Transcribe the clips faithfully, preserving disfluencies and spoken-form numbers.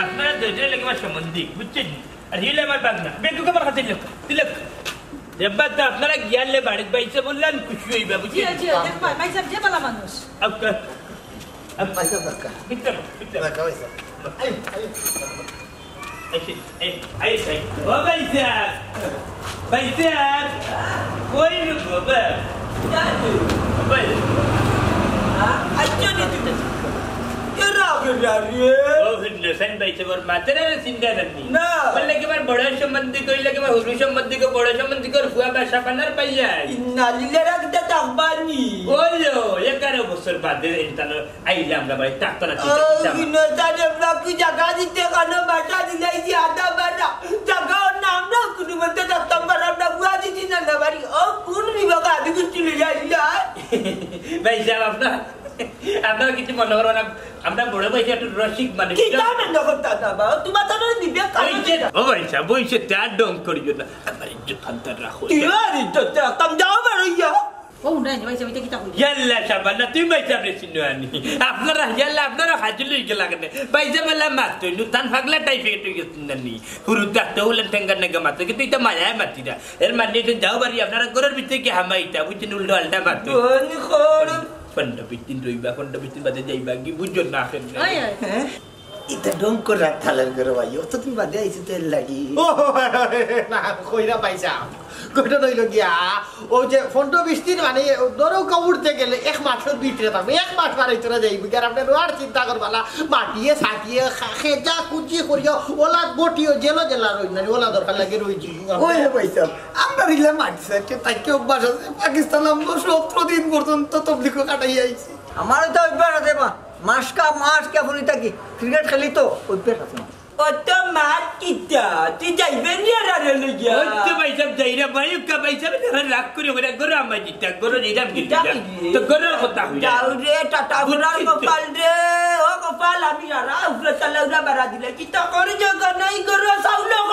আপনারা দুইজনের লাগি আমার সম্বন্ধী, বুঝছেন? আর হিলে আমার বাগনা, বেকুকে আমার কাছে লোক, তিলক। এবার তো আপনারা গিয়ালে বাড়িত বাইছে বললেন খুশি হইবা, জি, বুঝছেন? জি, দেখবা, ভাই সাহেব যে ভালা মানুষ। আচ্ছা। আচ্ছা, আচ্ছা, আচ্ছা। ভিতরে, ভিতরে। আচ্ছা, আচ্ছা। এই, এই, এই, এই, এই, ও ভাই সাহেব, ভাই সাহেব, কই রে বাবা? ভাই। আচ্ছা, রে, তুই এরা কে রে? ও, হিন্দুস্তান ভাই সাহেব, ওর মাথার আর চিন্তা রাখবি। না। বললে কি আমার বড় সম্বন্ধী কইলে কি আমার হুরু সম্বন্ধী কো বড় সম্বন্ধী কর ফুয়া বা সাবানার পাইয়া? ইন্না লিল্লাহি রাখতে থাকবানি। ওই লো, এগারো বছর বাদে ইন্টারনেট আইলে আমরা ভাই থাকতো না, ঠিক আছে? ও, বিনোদন, আমরা কি জায়গা দিতে কেন বাসা দিলাই যে আধা বাড়া? জায়গা ওর নাম না, কোনো মতে থাকতাম পারে, আমরা বুয়া দিদি না, না বাড়ি। ও, কোন বিভাগে আদি গোষ্ঠী লইয়া আইলা? ভাই সাহেব, আপনার, আপনারা কিছু মনে করবেন না, আমরা বড় ভাই সাহেব একটু রসিক মানুষ। কি দাম এনে করতা না বা? তোমার তো আর বিবেক ওই কামে যে, না। ও ভাই সাহেব, ওই যে তার ঢং করিও না, আমার ইজ্জত আনতে রাখো। তুই আর ইজ্জত রাখতাম, যাও বেরোইয়া। ও, নাই, ভাই সাহেব, এটা কিতা কইলে? ইয়াল্লা, শাবানা, তুমি ভাই সাহেব রে চিনো আনি। আপনারা, ইয়াল্লা, আপনারা হাজির হয়ে গেলা কেন? ভাই সাহেব, আল্লাহ মারতো, নু তান পাগলা টাইপে একটু গেছেন না নি। হুরু থাকতে হলেন ঠেঙ্গার নাকি মারতো, কিন্তু এটা মায়ায় মাতি না। এর মানে এটা যাও বাড়ি, আপনারা ঘরের ভিতরে কি হামাইতা, বুঝছেন, উল্টো আল্টা মারতো। কোন খোর? পনেরো বিশ দিন রইবা, পনেরো বিশ দিন বাদে যাইবা, কি বুঝছো না কেন? ওই, ওই। হ্যাঁ? ইতা ঢং করে রাত থালের ঘরে ভাই, অতদিন বাদে আইছে তো এর লাগি। ও, না, কইরা পাইছা। ঘটনা হইল গিয়া, ও যে পনেরো বিশ দিন মানে, ধরো কাপড় উঠতে গেলে এক মাসের ভিতরে থাকবে, এক মাস বাড়াই তোরা যাইবি। আর আপনি রোয়ার চিন্তা করবা না, মাটিয়ে সাটিয়ে খা-, খেজা কুচি করিও, ওলা বটিও, জেলো জেলা রই না, ওলা দরকার লাগে রই যাইবি। ওই রে ভাই সাহেব, আমরা রিলে মাটি সাহেব, তাই কি অভ্যাস আছে? পাকিস্তান আমরা সতেরো দিন পর্যন্ত তবলিগ কাটাই আইছি। আমারও তো অভ্যাস আছে বা, মাস কা মাস কে ফুরি থাকি, ক্রিকেট খেলি তো, অভ্যাস আছে। অত মাত কিতা? তুই যাইবে নি আর আরে লইয়া? ওই তো ভাই সাহেব যাইরা ভাই, উক্কা ভাই সাহেব, এরা রাগ করে ওরা গরু আমার জিতা, গরু নিলাম কি কিতা যা। কি রে? তো গরুর কথা হইয়া। যাও রে, টাটা বুড়ার বুঝছি তো। কপাল রে, ও কপাল, আমি সারা উপরে তালা উড়া বাড়া দিলে, কিতা করি যে গনাই গরু চাউল কম।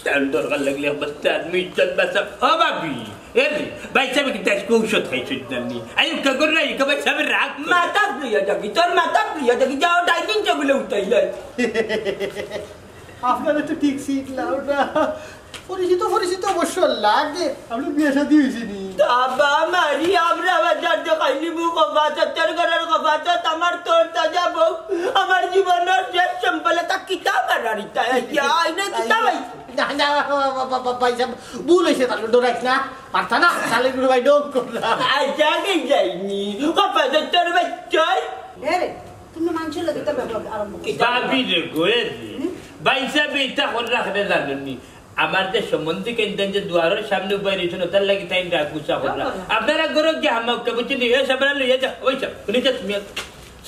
তার দরকার লাগলে আমার তার ইজ্জত বাঁচা। ও ভাবি, এ রে, ভাই সাহেব কিন্তু আজকে ঔষধ খাইছইন না নি? আই উক্কা করে না, ইকা ভাই সাহেব রাগ করে। মাথা লইয়া যাবি, তোর মাথা লইয়া যাবি, যাও ডাইনিং টেবিলে উঠাই লয়। আপনারা তো ঠিক সিট লাও না। পরিচিত, পরিচিত অবশ্য লাগে। আপনার বিয়ে শাদী হয়েছে নি? বাবা মারি, আমরা আবার যার দেখাইলি মুখ অবাচা, তোর ঘরের কথা, আমার তোর তাজা বউ, আমার জীবনের শেষ সম্বল, তা কিতা মারারিতা, ইয়া, আইনে কিতা ভাই? না, না, বা-, বা-, বা-, বা-, ভাই সাহেব, ভুল হয়েছে, তাহলে ডরাইস না, পারতা না, তাহলে কোনো ভাই ডোক কর না। আচ্ছা, আগে যাইনি, কথা তো তোর ভাই, চল। এ রে, তুমি মানুষের লগে তো ব্যবহার আরম্ভ করছো। ভাবি রে গো, এ রে। হুম? ভাই সাহেব, এটা করে রাখলে জানেননি। আমার যে সম্বন্ধী কেন্দ্রেন যে দুয়ারের সামনে উবাই রয়েছেন, ওটার লাগি তাই রাগ গুসা করলা। আপনারা গরো গিয়া হামাউক্কা, বুঝছেন নি? এ সাবানা লইয়া যাও, ওই যাও, উনি যা তুমি।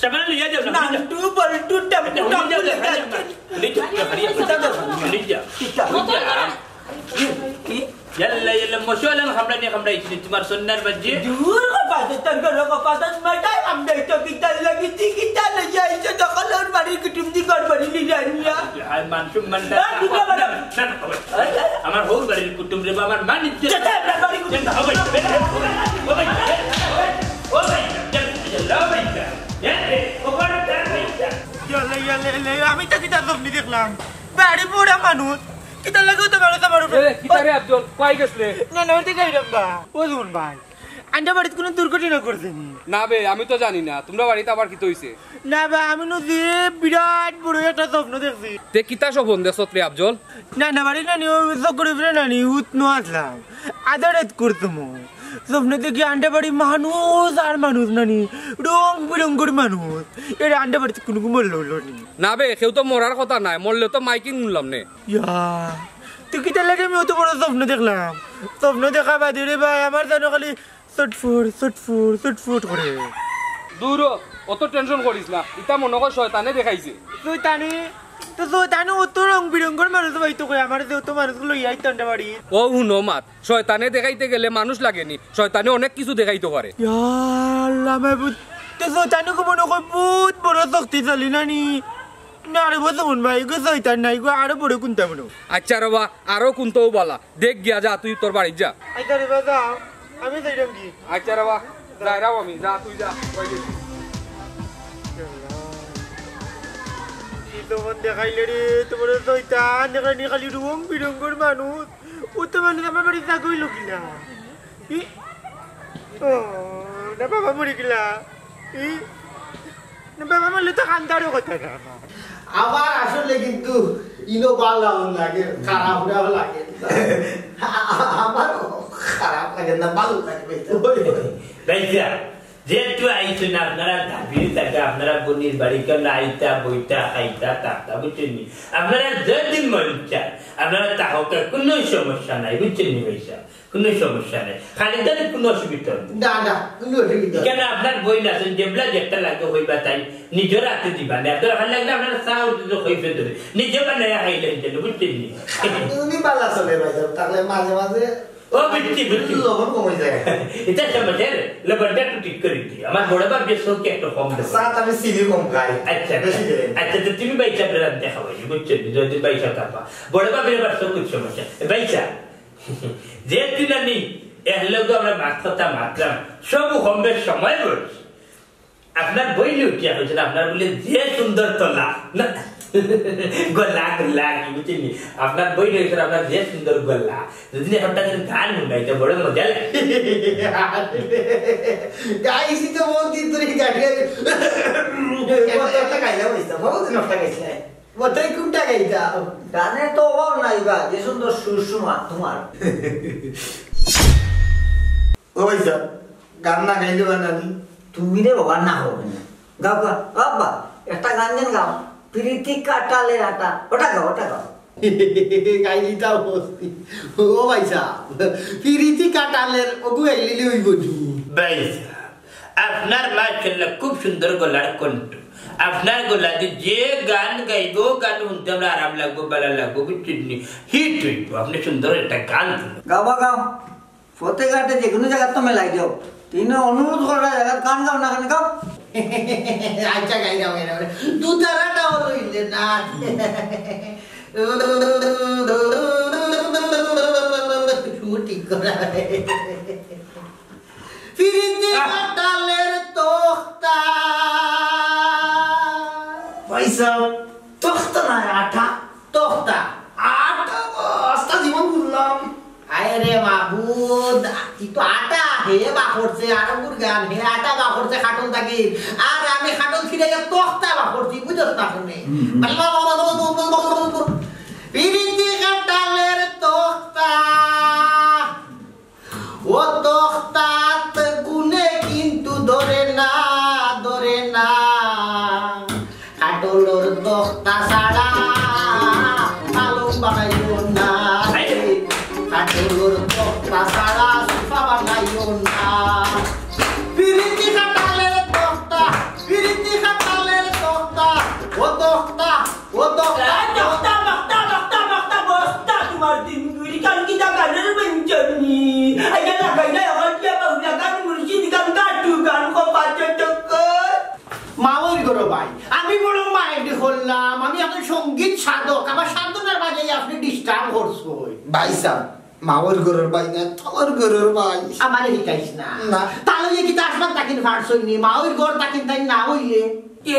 সাবানা লইয়া যাও না, উনি যাও। নান্টু বল্টু টেম্পু আচ্ছা, উনি যাও, টেম্পু যাও, লইয়া উনি যাও। উনি যাও, উনি যাও, উনি যাও। কিতা? উনি যাও। কি? ইয়াল্লা, ইয়াল্লা, মশালান খামড়ানি খামড়াইছি তোমার সন্ধ্যার বাজে। দূর কথা, তোর ঘরো কথা, মাথায় খামড়াই তো কিতা লাগি, তুই কিতা লইয়া আইছো, দখলর বাড়ির কুটুম দি ঘর বাড়ি লিলে আনিয়া। আর মান সম্মান না। না, না, না, না, না, না। আরে, আরে। আমার হউর বাড়ির কুটুম রে বাবা, আমার মান ইজ্জত। যেতে আপনার বাড়ি কুটুম। ও ভাই, ও ভাই, ও ভাই, ও ভাই, ও ভাই, এ, এ, ও ভাই, ও ভাই। ইয়াল্লা, ইয়াল্লা, ইয়াল্লা, আমি তো কিতা স্বপ্ন দেখলাম। বাড়ি বুড়া মানুষ। কিতা লাগে তো মানুষ আমার উপরে? এ, কিতা রে আফজল, কই গেছলে? না, না, ওইটা গাইলাম বা। ও জুন ভাই, আন্ডা বাড়িত কোনো দুর্ঘটনা করছে নি? না বে, আমি তো জানি না। তোমরা বাড়িত আবার কিতা হইছে? না বা, আমি নু যে বিরাট বড় একটা স্বপ্ন দেখছি। তে কিতা স্বপ্ন দেখছত রে আফজল? না, না, বাড়ি না নি, ওই চক্কর উপরে না নি, উত নু আসলাম। আদা রাত করতাম। স্বপ্ন দেখি আন্ডা বাড়ি মানুষ আর মানুষ না নি, রং বিরঙ্গর মানুষ। এর আন্ডা বাড়িত কোনো মরল হলো নি। না বে, কেউ তো মরার কথা নাই, মরলে তো মাইকিং শুনলাম নে। ইয়া, তুই কিতা লাগে আমি অত বড় স্বপ্ন দেখলাম? স্বপ্ন দেখা বাদে রে ভাই, আমার জানো খালি ছটফট, ছটফট, ছটফট করে। দূর হ, অত টেনশন করিস না, ইতা মনে কর শয়তানে দেখাইছে। শয়তানে? তো শয়তানে অত রং বিরঙ্গর মানুষ পাইতো কই, আমার যে অত মানুষ লইয়া আইতো আন্ডা বাড়ি। ও হুনো মাত, শয়তানে দেখাইতে গেলে মানুষ লাগে নি, শয়তানে অনেক কিছু দেখাইতো পারে। ইয়া আল্লাহ মাবুদ, তো শয়তানে কো মনে কয় বহুত বড় শক্তিশালী না নি? না রে, বুঝো মন ভাই, গো শয়তান নাই গো, আরো বড় কুন্তা মনে। আচ্ছা রে বা, আরো কুন্তাও বালা। দেখ গিয়া যা, তুই তোর বাড়িত যা। আচ্ছা রে বা, যাও, আমি যাইরাম কি? আচ্ছা রে বা, যাইরাম আমি, যা তুই যা। তখন দেখাইলে রে, তোমার শয়তান, এখানে খালি রং বিরঙ্গর মানুষ। ও তো মানুষ আমার বাড়ি থাকই লোক না। ই? ও, না বাবা মরে গেলা। ই? না বাবা মরলে তো কান্দারও কথা না আমার। আমার আসলে কিন্তু ইনো ভালাও লাগে, খারাপটাও লাগে। আমার খারাপ লাগে না, ভালো লাগে। ভাইয়া, যেহেতু আইছেন, আপনারা দাবির জায়গা, আপনারা বইনর বাড়ি কেন আইতা, বইতা, খাইতা, থাকতা, বুঝছেন নি? আপনারা যেদিন মন চায়, আপনারা থাকউক্কা, কোনো সমস্যা নাই, বুঝছেন নি ভাইয়া? কোনো সমস্যা নাই, খালি তাহলে কোনো অসুবিধা হবে না। না, না, কোনো অসুবিধা নেই। কেন আপনার বইন আছেন, যেবলা যেটা লাগে হইবা তাই নিজের হাতে দিবা না, এত ভালো লাগলে আপনারা চা উঠতে তো হইবে ধরে, নিজে বানাইয়া খাইলেন কেন, বুঝছেন নি? তুমি ভালা চলে ভাই, তাহলে মাঝে মাঝে ও, বুঝছি, বুঝছি। লবণ কমে যায়। এটা সমস্যা, লবণটা একটু ঠিক করে দিই। আমার বড় বাপ যে চোখে একটু কম দেবে। চা তো আমি চিনি কম খাই। আচ্ছা, বেশি দেবেন। আচ্ছা, তো তুমি ভাইসাবরে রান্ধতে খাওয়াই, বুঝছো? যদি ভাইসাব থাকবা। বড় বাপের আবার চোখের সমস্যা। এ, ভাইসাব, যে তুই না নি, এর লগে আমরা মাত কথা মাতলাম, সব কম বেশ সময় বলছি। আপনার বইন উঠিয়া কইছেন, আপনার বলে যে সুন্দর তলা, না, গলা, গলা, কি বুঝছেন নি? আপনার বইন উঠিয়া আপনার যে সুন্দর গলা, যদি একটা করে গান শুনাইতে বড় মজা লাগে। গাইছি তো বহুত দিন ধরে গান গাই। একটা গাইলাম, বুঝতাম, বহুত দিন একটা গাইছিলাম। ওটাই কোনটা গাইতাম? গানে তো অভাব নাই বা, যে সুন্দর সুর সুমা তোমার। ও ভাইসাব, গান না গাইলে বানানি। তুমি রে বাবা, না হবে না। গাও, গাও, বাবা, একটা গান দেন গাও। পিরিতি কাটালে আটা, ওটা গাও, ওটা গাও। গাই দিতাম বলছি। ও ভাইসাব, পিরিতি কাটালের অগু গাইলিলে অইব নি? ভাইসাব, আপনার মাশাআল্লাহ খুব সুন্দর গলার কণ্ঠ। আপনার গলা দিয়ে যে গান গাইবো, গান শুনতে আমরা আরাম লাগবো, ভালো লাগবো, বুঝছেন নি? হিট হইব। আপনি সুন্দর একটা গান দিন। গাও বা গাও, পথে ঘাটে যে কোনো জায়গাত তো মেলাই যাও। তিনে অনুরোধ করার জায়গাত গান গাও না কেন, গাও। আচ্ছা, গাই দাও, গাই দাও। দুতারাটা হলো ইলে না। সুর ঠিক করা। পিরিতি আহ! কাটালের তক্তা। ভাইসাব, তক্তা না, আটা। তক্তা। আটা, আস্তা জীবন ঘুরলাম। আয় রে মাবুদ, ই তো আটা হে বা করছে, আরো গুরগান হে আটা বা করছে খাটল থাকি। আর আমি খাটল ছিঁড়ে গিয়ে তক্তা বা করছি, বুঝছ না শুনে? হুম, হুম। পিরিতি কাটালের তক্তা। ও তখতাত গুনে কিন্তু ধরে না, ধরে না। কাঠলর তখতা ছাড়া পালং বানাইও না। কাঠলর তখতা ছাড়া সোফা বানাইও না। পিরিতি কাটালের তখতা, পিরিতি কাটালের তখতা, ও তখতা, ও তখতা। এ, তখতা, তখতা, তখতা, তখতা, বস্তা তোমার দিন দুই কান কি দা গানের বেঞ্চনি। আইয়া লাগাই না, এখন কি আবার উলা গান, মুর্শিদ গান, গাটু গান, কো পাঁচ চক্কর। মাওর গরো ভাই, আমি বড় মাইন্ড করলাম, আমি এখন সঙ্গীত সাধক, আমার সাধনার মাঝে আপনি ডিস্টার্ব করছো। ভাই সাহেব, মাওর গরুর ভাই না, তোর গরুর ভাই। আমারে হিকাইস না। না। তাহলে কি তার আসমান তাকিন ফাড়ছইনি, মাওর গর তাকিন তাই না হইলে?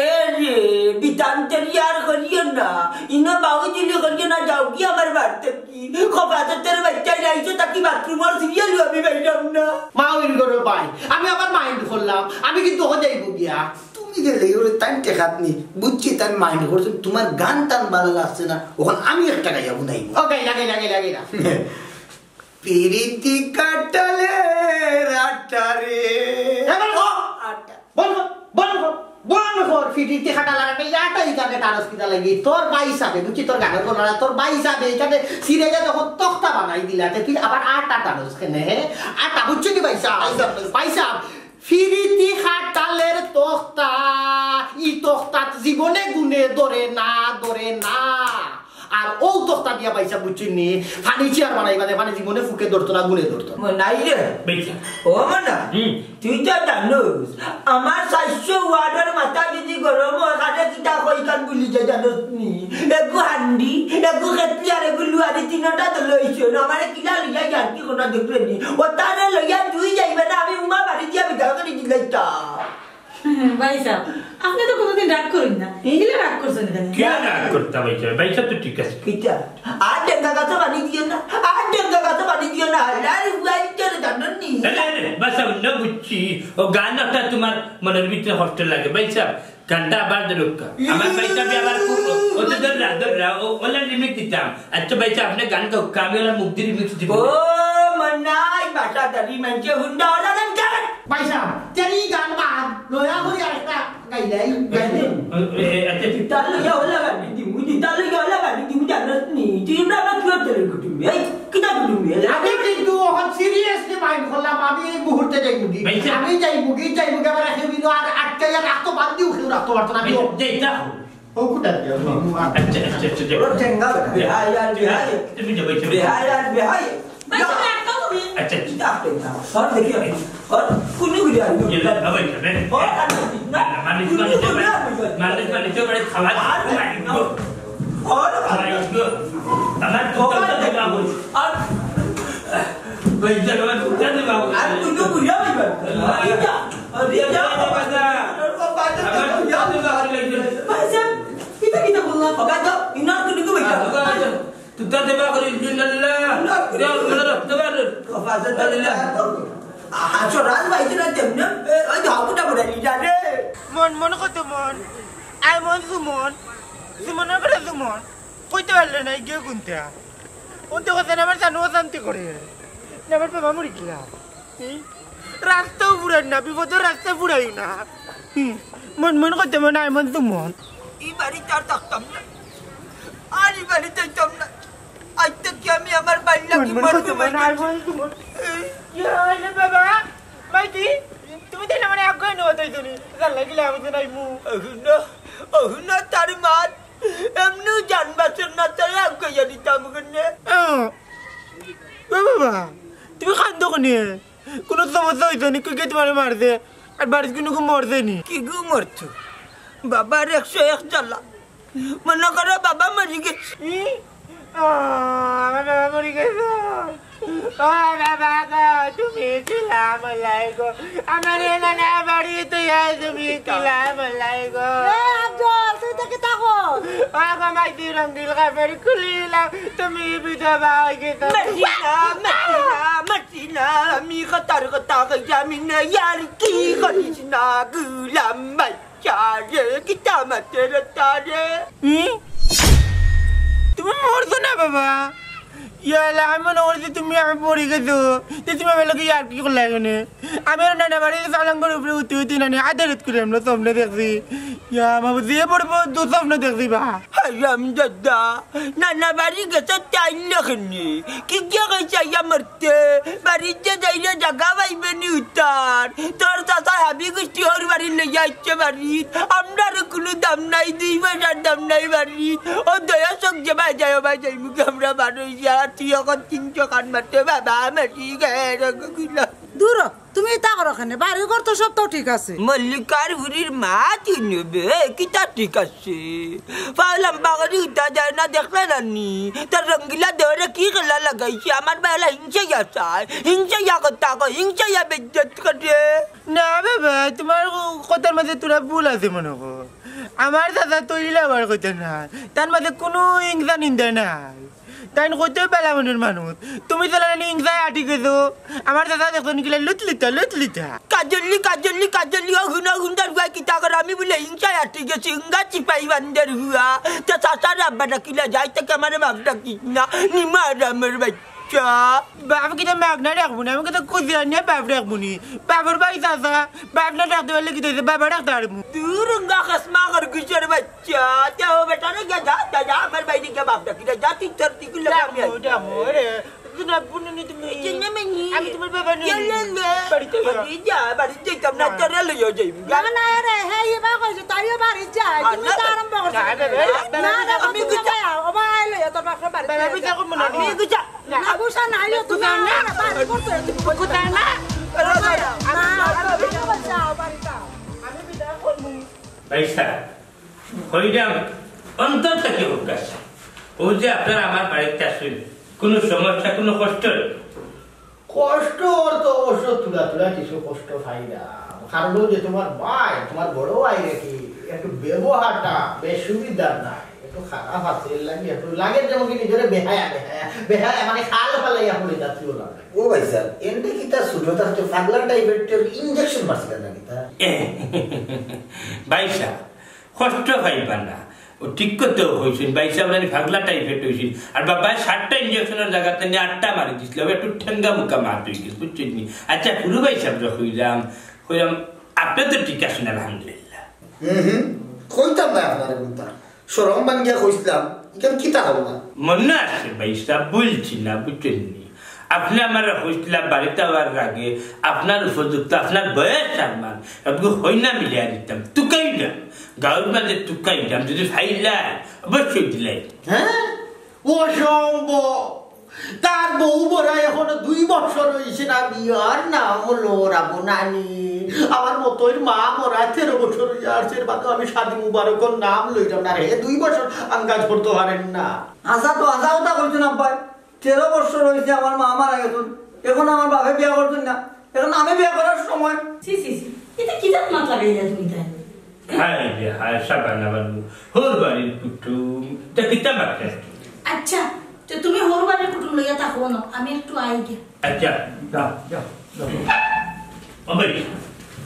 এ রে, বিতান্তের ইয়ার করিও না। ইনো বাউজিলি করিও না, যাও কি আমার বাড়িতে কি? খোকা তো তোর বাচ্চাই রাইছো, তাকি বাথরুমর সিরিয়াল আমি বাইরাম না। মাওর গরুর ভাই, আমি আবার মাইন্ড করলাম, আমি কিন্তু হো যাইব গিয়া। তুমি গেলে ওরে তাই টেকাত নি, বুঝছি তাই মাইন্ড করছো, তোমার গান টান ভালো লাগছে না, ওখানে আমি একটা গাইয়া বুঝাইব। ও গাইলা, গাইলা, গাইলা, গাইলা। পিরিতি কাটালে রাটারে। এবার ও, আটা। বন্ধ কর, বন্ধ কর, বন্ধ কর। পিরিতি কাটালে রাটারে, ইয়াটা ইখানে টারস কিতা লাগি? তোর ভাই সাবে, বুঝছি তোর গানের গলা, তোর ভাই সাবে, এখানে সিরে যা তখন তক্তা বানাই দিলা, তে তুই আবার আটা টারস কেনে, হে? আটা বুঝছো নি ভাই সাহেব? ভাই সাহেব, ভাই সাহেব। পিরিতি কাটালের তক্তা, ই তক্তাত জীবনে গুনে ধরে না, ধরে না। আর ও তক্তা দিয়া পয়সা বুঝছি নি, ফার্নিচার বানাইবা দে, মানে জীবনে ফুকে ধরতো না, গুনে ধরতো। মনাই রে। বেটা। ও মনা, হুম। তুই তো জানোস, আমার চাইরশো ওয়ার্ডর মাথা যদি গরম হয়, কারে কিতা কই কান বুলি যে জানোস নি? এগু হান্ডি, এগু খেতলি আর এগু লুয়ারি তিনটা তো লইছো না, আমারে কিলা লইয়া যার কি কোনা দেখলে নি? ও তারে লইয়া তুই যাইবে না, আমি উমা বাড়ি দিয়া বিদায় করে দিলাইতাম। ভাই সাহেব, আপনি তো কোনোদিন রাগ করেন না, এই দিলে রাগ করছেন কেন? কে রাগ করতা ভাইসাব? ভাইসাব তো ঠিক আছে। কিতা? আর ডেঙ্গা গাছে পানি দিও না, আর ডেঙ্গা গাছে পানি দিও না। আল্লাহর বুয়াইটারে জানো নি? আরে, আরে, বাস, আমি না বুঝছি। ও গান একটা তোমার মনের ভিতরে কষ্ট লাগে, ভাইসাব। গানটা আবার ধরুক্কা। আমার ভাইসাব আবার খুব, ও তো ধররা, ধররা, ও, ওলা remix দিতাম। আচ্ছা ভাইসাব, আপনি গান গাউক্কা, আমি ওলা মুখ দিয়া remix দিব। ও, মনাই, বাসা দাদি মানছে হুন্ডা ওলা নাম কেন? ভাইসাব, তেরি গান বাদ, নয়া করি আরেকটা গাইলাই, গাইলাই। এ, এ, আচ্ছা, ঠিক। তার লগে ওলা গান দিমু, দি, তার লগে ওলা গান দিমু, জানোস নি? তুই আমরা, আমরা কি করতে রে কুটুম? এই, কিতা কুটুম? এই, আমি কিন্তু অখন seriously mind করলাম, আমি এই মুহূর্তে যাইমুগি। ভাইসাব। আমি যাইমুগি, যাইমুগি, আবার কেউ কিন্তু আর আটকাইয়া রাখতো, বাদ দিও, কেউ রাখতো পারতো না, আমি যাইতাম। ও কুটা দিয়া, ও, আচ্ছা, আচ্ছা, আচ্ছা, যাও। ওরা ঠেঙ্গা বেটা। বেহাই আর বেহাই। তুমি যাও, ভাইসাব। বেহাই আর বেহাই। ভাইসাব, আটকাও তুমি। আচ্ছা, আচ্ছা। কিতা আপনি না? ওর দেখি আমি। ওর কুনু ঘুরে আইবো। ইয়ে, না, ভাইসাব, না। ওর আর না, না, মালিশ, কুনু মালিশ, ঘুরে আইবো। মালিশ, মালিশ, খাওয়া। আর না। ওর আর না। আমার তো কথা দেখা বলছি। আর ভাইসাব, আমার কথা দেখা বলছি। আর কুনু ঘুরে আইবো। আল্লাহ। আরে, যা। আরে, যা। বাবা, যা। আমার তো কথা দেখা বলছি। ভাইসাব, কিতা কিতা বললা? বাবা, যা। ইনার তো নিকো ভাইসাব। বাবা, যা। তুতা দেবা করি, বিসমিল্লাহ। না, না, না, না, না। আচ্ছা, রাজ ভাই, তুই না তেমনে, এ, ওই যে হকুটা বলে, লিডার রে। মন মন কত মন, আই মন সুমন, সুমনের করে সুমন, কইতে পারলে না, গিয়ে গুনতে। ও তো কথা না, আমার জানো অশান্তি করে। না, আমার বাবা মরি গেলা। হুম? রাস্তাও ফুরাই না, বিপদের রাস্তা ফুরাইও না। হুম, মন মন করতে মন আয় মন তো মন। ই বাড়িত আর থাকতাম না, আর ই বাড়িত যাইতাম না। আজ থেকে আমি আমার বাড়ি লাগি মন মন মরতে করতে মন আয় মন তো মন। এই, ইয়া, আরে বাবা, মাইতি, তুমি তো আমার আগে নেওয়া তাই তুমি। জানলা গিলা আমি তো নাই মু। অহুনা, অহুনা তার মাত। এমনিও জান বাঁচন না, তাই আগে জানিতাম কেনে। ও, ও বাবা, তুমি কান্দো কেনে? কোনো সমস্যা হইছে নি? কে কে তোমারে মারছে? আর বাড়িত কোনো কেউ মরছে নি? কি গো মরতো? বাবার একশো এক জ্বালা। মনে করো বাবা মরি গেছে। ই? ও, আমার বাবা মরি গেছে। ও বাবা গো, তুমি কিলা মলাই গো। আমার এ নানা বাড়িত আয় তুমি কিলা মলাই গো। এ আফজল, তুই তো কিতা কর? ও গো, মাইতি রঙ্গিল কাপড় খুলিলাম, তুমি বিধবা হয়ে গেছো। মারছি না, মারছি না, মারছি না। আমি কথার কথা কইছি, আমি না ইয়ার কি করিস না, গুলাম বাচ্চা রে, কিতা মাতের তারে। হুম? তুমি মরছো না বাবা? ইয়ালা, আমি মনে করছি তুমি আমি পড়ি গেছো, যে তুমি আমার লগে ইয়ার কি করলে এখানে? আমি আর নানা বাড়ি চালাঙ্গর উপরে উঠতে উঠতে নানি আদালত করে আমরা স্বপ্ন দেখছি। ইয়া, আমার যে পড়বো দু স্বপ্ন দেখছি বা। হারাম দাদা, নানা বাড়ি গেছে তাই লেখেনি। কি গিয়া কইছে ইয়া মরতে? বাড়িত যে যাইলে জাগা পাইবে নি উতার। তোর চাচা হাবি গুষ্টি ওর বাড়ি লইয়া আইছে বাড়িত। আমরার কোনো দাম নাই, দুই পয়সার দাম নাই বাড়িত। ও দয়া চোখ যে ভাই যায়, ও ভাই যাই মুখে আমরা বার হইছি। আর তুই এখন তিনশো কান মারতে বাবা, মাসি গায়ে রঙ গুলা। দূর হ, তুমি ইতা করো কেনে? বাড়ি ঘর তো সব তো ঠিক আছে। মল্লিকার বুড়ির মা তুই নেবে, কিতা ঠিক আছে? পাও লম্বা করি উঠা যায় না, দেখলে না নি? তার রঙ্গিলা দেওরে কি খেলা লাগাইছে? আমার বেলা হিংসাইয়া চায়, হিংসাইয়া কথা কয়, হিংসাইয়া বেইজ্জত করে। না বাবা, তোমার কথার মাঝে তোরা ভুল আছে মনে কর। আমার দাদা তো ইলা আবার কইতে না, তার মাঝে কোনো হিংসা নিন্দা নাই। তাইন কইতে বেলা মনের মানুষ। তুমি তো লাগানি হিংসায় আটি গেছো। আমার দাদা দেখো নিকিলা লুতলিতা, লুতলিতা। কাজলি, কাজলি, কাজলি, ও হুনা হুন্দার গুয়া কিতা করে? আমি বলে হিংসায় আটি গেছি, হিংসা চিপাই বান্দের গুয়া। তে চাচার আব্বা ডাকিলা যায়, তাকে আমার বাপ ডাকিস না। নিমা আরামের বাচ্চা। বাপ কিতা মাগনা রাখবো না, আমি কিতা কুদিয়া নিয়ে বাপ রাখবো নি। বাপর বাড়ি চাচা, বাপ না ডাকতে পারলে কিতা হইছে, বাবা ডাকতে পারবো। দূর হুঙ্গা খাসমা কর গুজর বাচ্চা। যা, যা, ও বেটা রে, যা, যা, যা, যা, আমার বাইরে গিয়া বাপ ডাকি রে, যা, তুই তোর দিকে লোক আমি আছি। ডামো, ডামো, রে। তুই না বুনু নি তুমি। এই যে না মানি। আমি তোমার বাবা নই। ইয়া লে লে। বাড়িতে যা। বাড়ি যা, বাড়ি যাইতাম না, না। তোরে লইয়া যাইবি। না, না, রে, হে, ইবা কইছে, তাইও বাড়ি যায়। আর তুমি না, তো আরম্ভ করছো। না, না, না, না, না, আমি তুমি গুছা। যাও, ও ভাই, লইয়া তোর বাপরে বাড়ি বাবা, যাও। আমি যাবো মনে হয়। আমি গুছা। না। না, গুছা নাই, ও তুমি গুছা না। না, না, বাড়ি করছো, তুমি গুছা না। না, না, না, না, যাও, বাড়ি যাও। আমি বিদায় করবো। ভাই সাহেব, কইলাম, অন্তর থাকি হোক কাজ। ও যে আপনারা আমার বাড়িত আছইন, কোনো সমস্যা, কোনো কষ্ট নাই। কষ্ট অর তো অবশ্য থুড়া থুড়া কিছু কষ্ট পাইরাম। কারণ অউ যে তুমার ভাই, তুমার বড় ভাই নাকি একটু ব্যবহারটা বেশ সুবিধার নায়, একটু খারাপ আছে, এর লাগি একটু লাগে যেমন কি নিজরে বেহায়া, বেহায়া, বেহায়া মানে খাল ফালাইয়া পড়ি যাচ্ছি ওলা। ও ভাই সাহেব, এমনে কিতা ছোট থাকতে পাগলা টাইপের ইঞ্জেকশন মারছিলা না কিতা? ভাই সাহেব, কষ্ট পাইবা না। ও ঠিক কথা কইছইন, ভাই সাহেব নানি পাগলা টাইপের অইছইন। আর বাবায় সাতটা ইঞ্জেকশনের জাগাত নানি আটটা মারি দিছিল, একটু ঠেঙ্গা মুকা মাত অই গেছে, বুঝছইন নি? আচ্ছা, হুরু ভাই সাহেবরে কইলাম, কইলাম, আপনে তো ঠিক আছইন, আলহামদুলিল্লাহ। হুম হুম, কইতাম না আপনারে কুন্তা। শরম ভাঙ্গিয়া কইছলাম, ইখান কিতা করলা? মনো আছে ভাই সাহেব, ভুলছি না, বুঝছইন নি? আপনে আমারে কইছলা বাড়িত আওয়ার আগে, আপনার উপযুক্ত, আপনার বয়স আর মান, এটুকু কইনা মিলিয়া দিতাম, তুকাইলাম, গাউর মাঝে তুকাইলাম, যদি পাইলাই, অবশ্যই দিলাই। হ্যাঁ? অসম্ভব। তার বউ মরা এখনো দুই বছর অইছে না, বিয়ার নাম লড়াবো নানি। আমার মতোইর মা মরা তেরো বছর অইয়া আর এর বাদেও আমি শাদি মুবারকর নাম লইলাম না রে, দুই বছর আন্দাজ করতে পারেন না। হাছা তো হাছা কথা কইছইন আব্বায়। তেরো বছর অইছে আমার মা মারা গেছইন, এখন আমার বাপে বিয়া করছইন না, এখন আমি বিয়া করার সময়। ছি, ছি, ছি, ইতা কি জাত মাত লাগাইলা তুমি তাই? হায় রে হায়, সাবানা বানু, হউর বাড়ির কুটুম, ইতা কিতা মাত? আচ্ছা, তে তুমি হউর বাড়ির কুটুম লইয়া থাকো না, আমি একটু আই গিয়া। আচ্ছা, যাও, যাও, যাও। ও ভাই,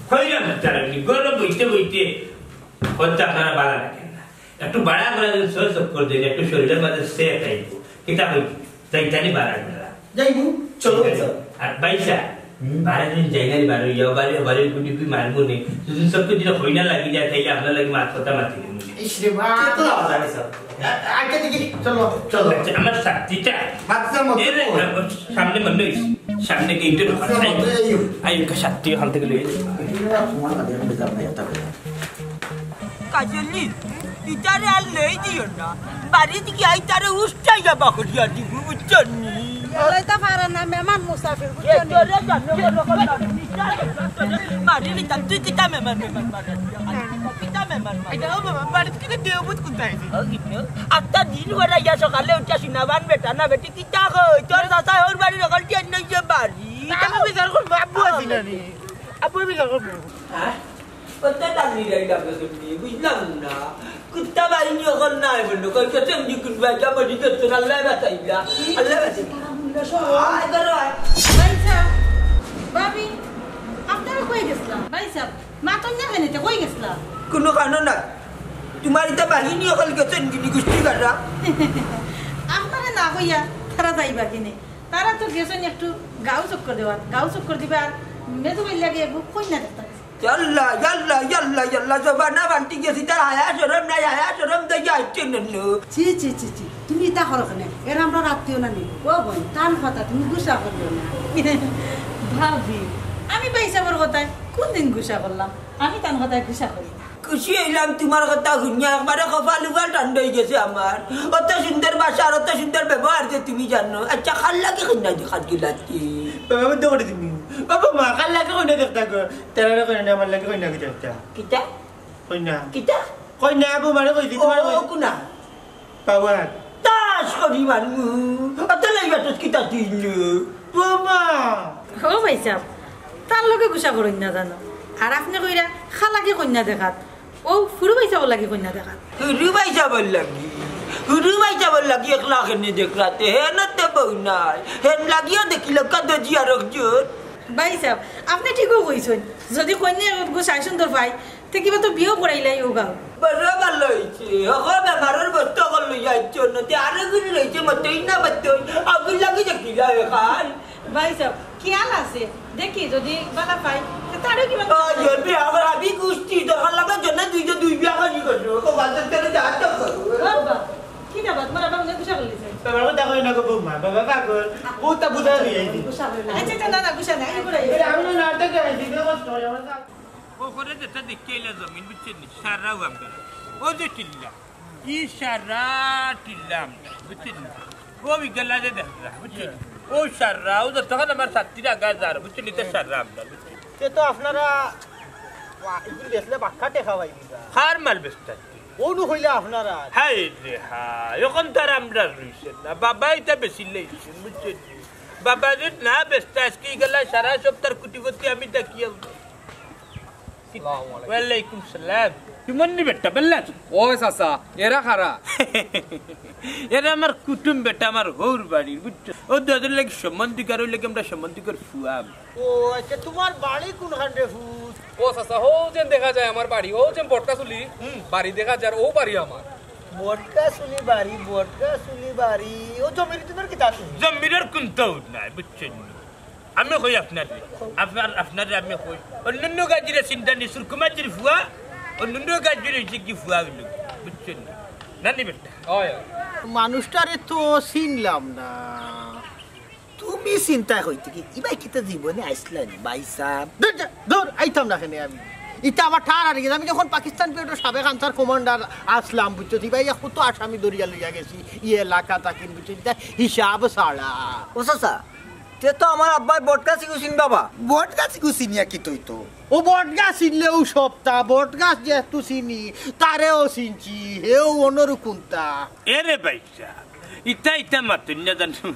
কইলাম না তারা কি, ঘরো বইতে বইতে হয়তো আপনারা বালা লাগের না। একটু বাড়া করা যদি সহ্য করে দেন, একটু শরীরের মাঝে সেট আইব। কিতা কই? তাই তানি বাড়া করা। যাইব, চলো, চলো। আর ভাই সাহেব, হুম। বাড়া দিন যাই না, বাড়া ইয়া, বাড়ি, বাড়ির গুটি গুটি মারবো নে। যদি সব কিছু যদি হই না লাগি যায়, তাইলে আপনার লাগি মাত কথা মাতি দেবো। ইস রে ভাই। কত আওয়াজ আছে, স্যার? আ-, আগে দেখি, চলো, চলো। আচ্ছা, আমার সাথীটা। আচ্ছা, মতো এরে, বল। আমার সামনে মনে হইছে। সামনে গেইটে ঢোকা। আচ্ছা, মতো যাইও। আই, ওকে সাথী ওখান থেকে লইয়া যাই। এটা তোমার কাছে আমি যাব না, এটা বলে। কাজলি, ইতারে আর লই দিও না। বাড়িত গিয়া ইতারে উষ্টাইয়া বাকরিয়া দিব, বুঝছো নি? লইতা পারে না, মেহমান মুসাফির, বুঝছো নি? এ, তোরে জানো, ওরকম না। মারি নিতাম, তুই কিতা মেহমান, মেহমান মারা? কিতা মেহমান মারা? এটা ও বাবা, বাড়িত কিতা দেও বুঝ কোথায়? ও, কিন্তু আটটা দিন করে ইয়া সকালে উঠে শুনাবান বেটা না বেটি, কিতা কই? তোর চাচা ওর বাড়ির ওখান দিয়ে নিয়ে যে বাড়ি। আমি বিচার করবো, আব্বু আছি না নি? আব্বু বিচার করবো। হ্যাঁ? কত টানি যাই ডাকবে শুনলি, বুঝলাম না। কুত্তা বাহিনী ওখান নাই বললো, কই তো চেঙ্গি কুন ভাই, যা বলি তো তোর আল্লাহ বাঁচাইলা, আল্লাহ বাঁচাইলা। আয়, ধরো, আয়। ভাই সাহেব, ভাবি, আপনারা কই গেছিলাম? ভাই সাহেব, মাতন না কেন, কই গেছিলাম? কোনো কারণ নাই। তোমার ইতা বাহিনী ওখান গেছেন গিনি গুষ্টি কাটা। আপনারা না কইয়া তারা যাইবা কিনে? তারা তো গেছেন একটু গাঁও চক্কর দেওয়ার, গাঁও চক্কর দিবা আর মেজু ভাইর লাগে একটু কইনা দেখতে গেছে। ইয়াল্লা, ইয়াল্লা, ইয়াল্লা, ইয়াল্লা, জবানা বান্টি গেছি, তার হায়া শরম নাই, হায়া শরম দেখিয়া আইছে নন্নু। ছি, ছি, ছি, ছি, তুমি ইতা করো কেনে? এরা আমরার আত্মীয় না নি? ও বোন, তান কথা তুমি গুসা করিও না। ভাবি, আমি ভাই সাহেবর কথায় কোন দিন গুসা করলাম? আমি তান কথায় গুসা করি না। খুশি অইলাম তোমার কথা হুনিয়া, একবারে কপাল উপাল ঠান্ডা অই গেছে আমার। অত সুন্দর ভাষা আর অত সুন্দর ব্যবহার যে তুমি জানো। আচ্ছা, কার লাগি কইনা দেখাত গেলাতে? বাবা, বন্ধ করে তুমি। বাবা, মা, কার লাগি কইনা দেখতা গো? তারারে কইনা, আমার লাগি কইনা কি দেখতা? কিতা? কইনা। কিতা? কইনা, বউ মারে কইছি, তোমার ও, কইছি। কুনা? বাবা। তাস করি মারমু। অত লইবা তো কিতা দিল? ও মা। ও ভাই সাহেব, তার লগে গুসা করইন না জানো। আর আপনে কইরা খালাকে কইনা দেখাত। ও ফুরু ভাই সাহেবর লাগি কইনা দেখাত। ফুরু ভাই সাহেবর লাগি? ফুরু ভাই সাহেবর লাগি একলা কেনে দেখরাতে? হেন তো বউ নাই। হেন লাগিও দেখিল কাদো জিয়া রকজোর। ভাই সাহেব, আপনে ঠিকও কইছইন। যদি কইনা এগু সাই সুন্দর পাই, তে কিবা তো বিয়াও করাইলাই ও গাও। বড় ভালা অইছে। হকল বেমারর বস্তা অকল লইয়া আইছো না। তে আরো গুলি রইছে, মতই না মতই। আগুন লাগি দেখিলা এখান। ভাই সাহেব, খেয়াল আছে। দেখি, যদি বালা পাই, তে তারও কিবা ও, জলদি আমার হাবি গুষ্টি, দরকার লাগে জন্য দুইটা দুই বিয়া খালি করছো। ও, বাজার করে যা তো করো। বাবা, কি না বাবা, তোমার আবার অনেক গুসা করলিছে। বাবা, কথা কই না গো বৌমা, বাবা পাগল। বউতা বুঝা দিয়ে আইছি। গুসা করলিছে। আচ্ছা, আচ্ছা, না, না, গুসা নাই, এই করে আইছি। এই, আমি না নাটকে আইছি, দেখো তো, আমার ও করে যেটা দেখতে এলে জমিন, বুঝছেন নি? সারাও আমরা। ও যে টিল্লা, কি সারা টিল্লা আমরা, বুঝছেন নি? ও বিকেলা যে দেখলা, বুঝছেন নি? ও সারা, ও যতক্ষণ আমার ছাত্রীরা আগে যার, বুঝছেন নি? তো সারা আমরা, বুঝছেন নি? সে তো আপনারা, ওয়া, এগুলি বেচলে বাক্কা টেকা পাইবি বা। কার মাল বেচতা? ও নু হইলে আপনারা। হায় রে হায়, এখন তো আর আমরা রইছে না। বাবা এটা বেশি লইছে, বুঝছেন নি? বাবা রে, না বেটা, আজকে গেলা সারা সপ্তাহ কুটিপতি আমি ডাকিয়াম। আসসালামু আলাইকুম। ওয়ালাইকুম সালাম। তুই মন্নি বেটা, বেল্লা? ওই চাচা, এরা কারা? এরা আমার কুটুম বেটা, আমার হউর বাড়ির, বুঝছো? ও দাদুর লাগি সম্বন্ধিকার, ওই লাগি আমরা সম্বন্ধিকার ফুয়াম। ও আচ্ছা, তোমার বাড়ি কোনখান রে ফুত? ও চাচা, হউ যেন দেখা যায় আমার বাড়ি, হউ যেন বটকা চুলি হুম। বাড়ি দেখা যায়, ও বাড়ি আমার। বটকা চুলি বাড়ি, বটকা চুলি বাড়ি। ও জমির দিনের কি তার? জমিরের কুন্তাও নাই, বুঝছেন নি? আমি কই আপনারে, আপনার, আপনারে আমি কই। অন্যান্য গাজিরে চিন্তা নি, সুরকুমাজির ফুয়া, অন্যান্য গাজিরে হইছে কি ফুয়া হইল, বুঝছেন নি? নানি বেটা। ওই। মানুষটারে তো চিনলাম না। তুমি চিন্তা কইতে কি? ইবাই কিতা জীবনে আইসলা নি, ভাইসাব? ধুর, যা, ধুর, আইতাম না কেনে আমি। ইতা আমার ঠার হারি গেছে। আমি যখন পাকিস্তান পিরিয়ডর সাবেক আনসার কমান্ডার আসলাম, বুঝছো? ইবাই কত আসামি ধরিয়া লইয়া গেছি, ই এলাকা তাকিন, বুঝছো? ইতা হিসাব ছাড়া। ও চাচা, তে তো আমার আব্বায় বটগাছ ইগু চিনবা বা। বটগাছ ইগু চিনিয়া কিতা অইতো? ও বটগাছ চিনলেও সবতা, বটগাছ যেহেতু চিনি, তারেও চিনছি, হেও অনর কুন্তা। এরে ভাইসাব, ইতা ইতা মাতুন না জানো।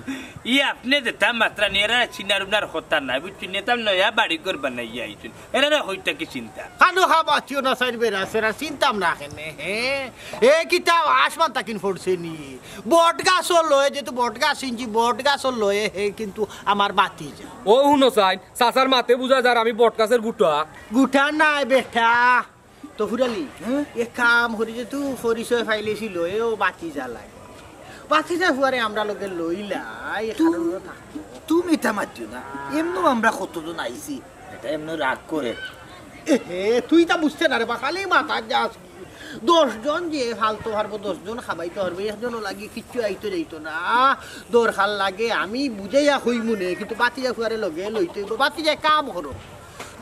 ই আপনে যেতা মাতরা নি, এরা চিনার উনার কথা নাই, বুঝছইন? ইতা নয়া বাড়ি ঘর বানাইয়া আইছইন। এরা হইতা কি চিন্তা? কানো খা বাঁচিও না, সাইড বেড়া, সেরা চিনতাম না কেনে, হে? এ কিতা আসমান তাকিন পড়ছে নি? বটগাছর লয়ে, যেহেতু বটগাছ চিনছি, বটগাছর লয়ে হে কিন্তু আমার বাতিজা। ও হুনো চাইন, চাচার মাতে বুঝা যার আমি বটগাছর গুটা। গুটা নায় বেটা। তো ফুরালি, হ্যাঁ? এক কাম করি যে তুই পরিচয় পাইলেছি লয়ে ও বাতিজা লাগে। বাতিজা ফুয়ারে আমরা লগে লইলাই, তু-, কারণ থাকতো। তুমি ইতা মাতিও না। এমনও আমরা কতজন আইছি, এটা এমন রাগ করে। এ হে, তুই তা বুঝতে না রে বা, খালি মাথা যাস কি? দশ জন যে ফালতো পারবো, দশ জন খাবাইতে পারবো, একজনও লাগি কিচ্ছু আইতো যাইতো না। দরকার লাগে আমি বুঝাইয়া কইমু নে, কিন্তু বাতিজা ফুয়ারে লগে লইতে অইবো। বাতিজা কাম করো,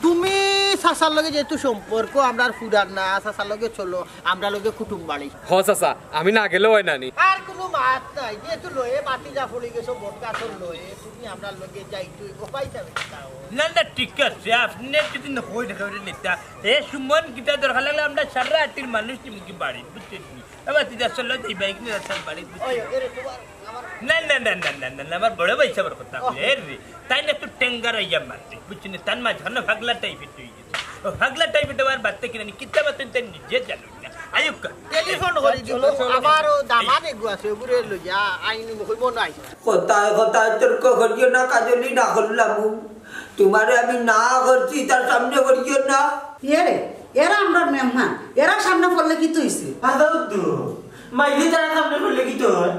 তুমি চাচার লগে যেহেতু সম্পর্ক আমরার ফুরার না, চাচার লগে চলো, আমরার লগে কুটুম বাড়ি। হ চাচা, আমি না গেলেও অয় নানি। আর কুনু মাত নাই, যেহেতু লয়ে বাতিজা পড়ি গেছো বটগাছর লয়ে, তুমি আমরার লগে যাইতে অইবো, পাইতা বেটা। না, না, ঠিক আছে, আপনে যদি না কই দেখা অইলে নেতা, এ সুমন কিতা দরকার লাগলে আমরা সারা আটির মানুষ নিমুখী বাড়ি, বুঝছেন নি? এবার তুই যাস চলো, এই বাইক নিয়ে যাস বাড়ি, বুঝছেন? ওই, এরে তোমার, আমার না, না, না, না, না, না, না, আমার বড় ভাই সাহেবের কথা বলে, এ রে, তাই না একটু টেঙ্গার হইয়া মারতে, বুঝছেন নি? তার মাঝখানে ফাগলা টাইপের তৈরি। ও ফাগলা টাইপের দেওয়ার বাদ থেকে নানি, কিতা বাদ তাই নিজে জানো না। আয়ুক্কা। টেলিফোন করি দিব, চলো, চলো। আমারও দামান এগু আছে, ওগুরে লইয়া আইন হইব নাই। কথায় কথায় তর্ক করিও না, কাজলি না করলাম। তোমারে আমি না করছি, তার সামনে করিও না। এ রে, এরা আমরার মেহমান, এরা সামনে পড়লে কিতা অইছে? আদাও তো, মাইলে তারা সামনে পড়লে কিতা অয়?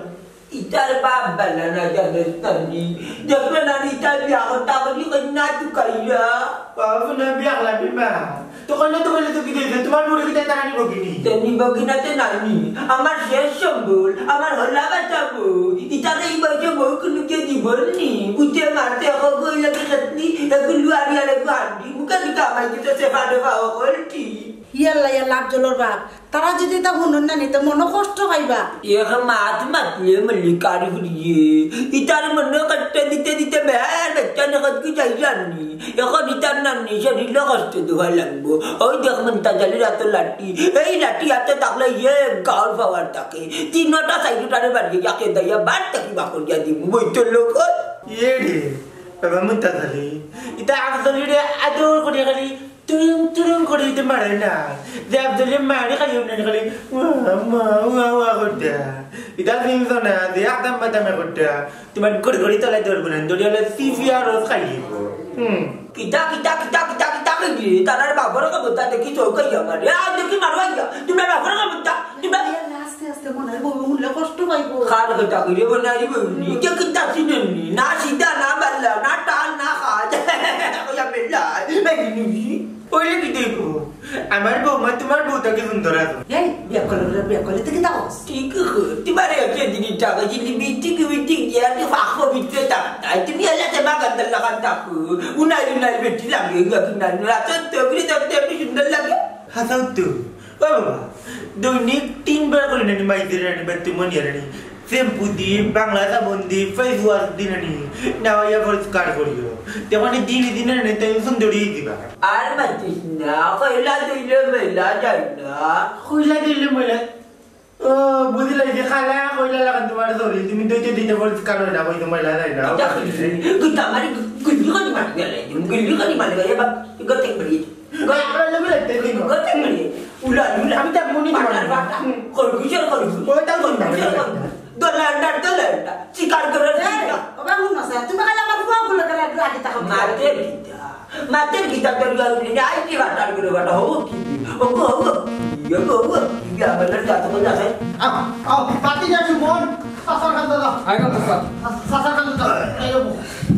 ইতার বাপ বালা না জানোস নানি, দেখবে নানি, ইতার বিয়া করতা করি কন্যা তুকাইয়া। বাবা, না বিয়া লাগবে মা। তো কইলে তো কইলে তো কিতা অইছে? তোমার বউরে কিতা তারা নিব কিনি? তে নিব কিনা তে নানি। আমার শেষ সম্বল, আমার হলা বাঁচাবো। ইতারে ই বয়সে বউ কুনুকে দিবনি? উঠে মারতে হগো ইলাকে খাতনি, একটু লুয়ারি আর একটু হান্ডি। মুখে দিকে আমায় দিতে সে ফাটে পাওয়া কলটি। ইয়াল্লা, ইয়াল্লা, আফজলর বাপ। তারা যদি তা হুনন না নিতে মনো কষ্ট পাইবা। এক মাত মাতলে মল্লিকার ফুরিয়ে। ইতার মনো কষ্ট দিতে দিতে বেহায়ার বেচ্চা নখত কি যাই জানি। এখন ইতার নানি শরীরও কষ্ট দেওয়া লাগবো। ওই দেখ মন্তাজ আলীর আতো লাঠি, এই লাঠি আতো থাকলে এক গাঁওর পাওয়ার থাকে। তিনটা সাইডে তারে বাড়িয়ে যাকে দাইয়া বার থাকি বাকরিয়া দিমু, বইতর লোক। এ রে, বাবা মন্তাজ আলী, ইতা আফজলিরে আদর করি খালি তুরুম তুরুম করি ইতা মারে না। যে আফজলে মারে খালি উনি খালি উয়া, উয়া, উয়া, উয়া করতা। ইতা চিনছো না, যে আদাম বাদামে করতা। তোমার ঘড়ি ঘড়ি তলায় ধরবো না, ধরি হলে সিভিয়ার রস খাই দিব। হুম। কিতা, কিতা, কিতা, কিতা, কিতা কইলি? তারার বাবার ক্ষমতা দেখি চৌকাই আমার। এ, আজ দেখি মারো আইয়া। তোমরা বাবার ক্ষমতা, তোমরা আস্তে আস্তে মনে হয় বউ মূল্য কষ্ট পাইবো। খার কথা কইলে মনে হয় বউ নি। কে কিতা চিনেননি? না সিধা, না বাল্লা, না টাল, না খাজ। কইয়া বেলা, এই নুই। ওইলে কি দেখবো? আমার বৌমা তোমার বউটাকে সুন্দর আছে। এই, বিয়া করলে, বিয়া করলে তুই কি দাও? ঠিক আছে, তোমার একটা জিনিস টাকা যদি বিটিক বিটিক গিয়া তুই ফাঁকো ভিতরে থাকতাই। তুমি এলাতে বাগান লাগান থাকো। উনাই উনাই বেটি লাগে, ইয়া কি না, রাতে তো এগুলি দেখতে এমনি সুন্দর লাগে। হাসাও তো। ও বাবা, দৈনিক তিনবার করে নানি মাইদের রানি বা তুমন ইয়ারানি। শ্যাম্পু দি, বাংলা সাবন দি, ফেস ওয়াশ দি নানি। নাওয়া পরিষ্কার করিও। তেমনি দিনে দিনে নানি তুমি সুন্দরী দিবা। আর মাতিস না, কইলা দিলে মেলা যায় না। কইলা দিলে মেলা ও, বুঝিলাই যে খালা কইলা লাগান তোমার ধরি, তুমি দইতে দিতে বলছি কারণ না, কই তোমার লাগা যায় না। গুতা মারি, গুলি করি মারি গেলে, গুলি করি মারি গেলে, বা গতে মারি। গলা আমরা লোক লাগতে দিন। গতে মারি। উলা, উলা, আমি তো মনে পাটার বাটা। খরগোশের খরগোশ। ওটা কোন খরগোশের বাটা? খরগোশ। দলান্ডা, দলান্ডা। শিকার করে এই, শিকার। ওবা হুনো স্যার, তুমি খালি আমার ফুয়াগুলো করে একটু আগে থাকো। মাতে গীতা। মাতে গীতা তোর গাল নিয়ে আই কি বাটার করে বাটা হবো কি? ও গো, ও গো, কি? ও গো, ও গো, কি? আমার লাগা তো কোন আছে? আও, আও, পাতি যা সুমন। চাচার কাছে দাও। আয় না, চাচা। চাচার কাছে দাও। এই ও,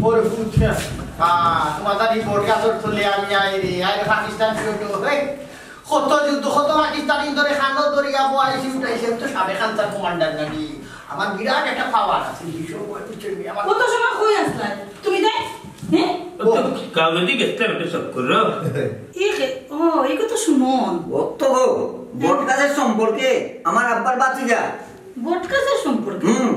ওরে ফুটছে। হ্যাঁ, তোমার দাদি বট গাছর তলে আমি আই রে, আই রে পাকিস্তান ছোট। এই, কত যুদ্ধ, কত পাকিস্তানি ধরে খানো দরিয়া বয়াইছি উঠাইছি, আমি তো সাবেক আনসার কমান্ডার নাকি। আমার বিরাট একটা পাওয়ার আছে, এই সময় বুঝছেন নি? আমার কত সময় কই আসলা? তুমি দেখ, হ্যাঁ? ও তো কাগজি গেছলাম একটা চক্কর। এই কে-, ও, এই কথা সুমন। ও তো গো, বট গাছের সম্পর্কে আমার আব্বার ভাতিজা। বট গাছের সম্পর্কে? হুম।